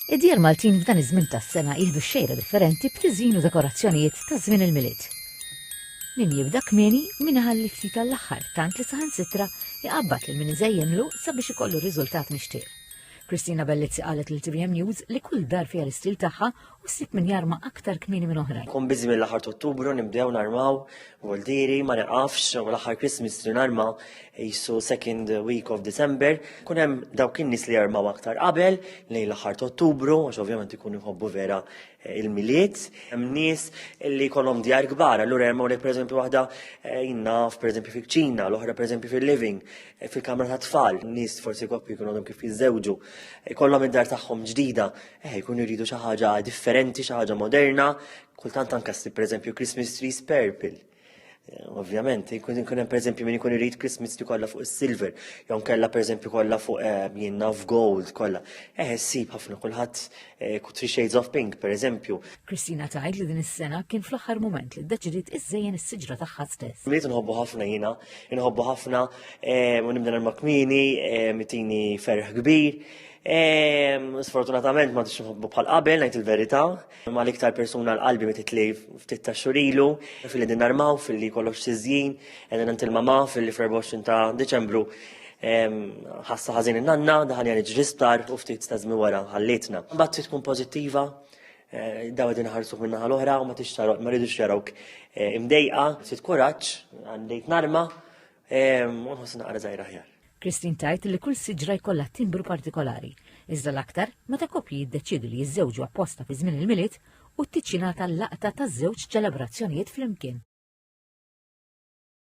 Id-djar Maltin f'dan iż-żmien tas-sena jieħdu xejra differenti b'tiżjin u dekorazzjonijiet ta' żmien il-Milied. Min jibda kmieni, min iħalli ftit għall-aħħar, tant li saħansitra jqabbad lil min iżejjenlu sabiex ikollu r-riżultat mixtieq. Kristina Bellizzi qalet lil TVM News li kull dar fiha l-istil tagħha u ssib min jarma aktar kmieni minn oħrajn. Kun biżi mill-aħħar Ottubru nibdew narmaw voldieri ma neqafx u l-aħħar Christmas tree narma jisu second week of December. Kun hemm dawk in-nies li jarmaw aktar qabel lejn l-aħħar Ottubru għax ovvjament ikunu jħobbu vera eh, il-milied. Hemm nies li jkollhom djar kbar, allura jarmaw lek pereżempju waħda eh, jinnaf pereżempju fil-kċina, l-oħra pereżempju fil-living, eh, fil-kamra ta' tfal, nies forsi koppji jkunu għadhom kif jiżżewġu, ikollhom id-dar tagħhom ġdida, Eh, jkunu jridu xi ħaġa differenti, xi ħaġa moderna, kultant anke ssib pereżempju Christmas trees purple. Eh, ovvjament, jkun hemm pereżempju min ikun irid Christmas tree kollha fuq is-silver, jew kellha pereżempju kollha fuq eh, jien naf gold kollha. Eh, ssib ħafna kulħadd three shades of pink pereżempju. Kristina tgħid li din is-sena kien fl-aħħar mument li ddeċidiet iżżejjen is-siġra tagħha stess. Milied nħobbu ħafna jiena, nħobbu ħafna u nibda narma kmieni, mitini ferħ kbir. Ehm, sfortunatament ma tix nħobbu bħal qabel, ngħid il-verità, ma l-iktar persuna l-qalbi meta li ftit ta' xurilu, fil-li din narmaw, fil-li kollox tiżjin, qegħdin għand il-mama fil-li fl-24 ta' Deċembru ehm, ħassa ħażin in-nanna, daħal jani ġri sptar u ftit ta' żmien wara ħallitna. Mbagħad trid tkun pożittiva, eh, daw qegħdin ħarsuh minn naħa l-oħra u ma tix ma rridux jarawk eh, imdejqa, trid kuraġġ, għandejt narma, ehm, u nħoss naqra żgħira aħjar. Christine tgħid li kull siġra jkollha timbru partikolari, iżda l-aktar meta koppji jiddeċiedu li jiżżewġu apposta fi żmien il-Milied u tiċċinata l-laqta taż-żewġ ċelebrazzjonijiet flimkien.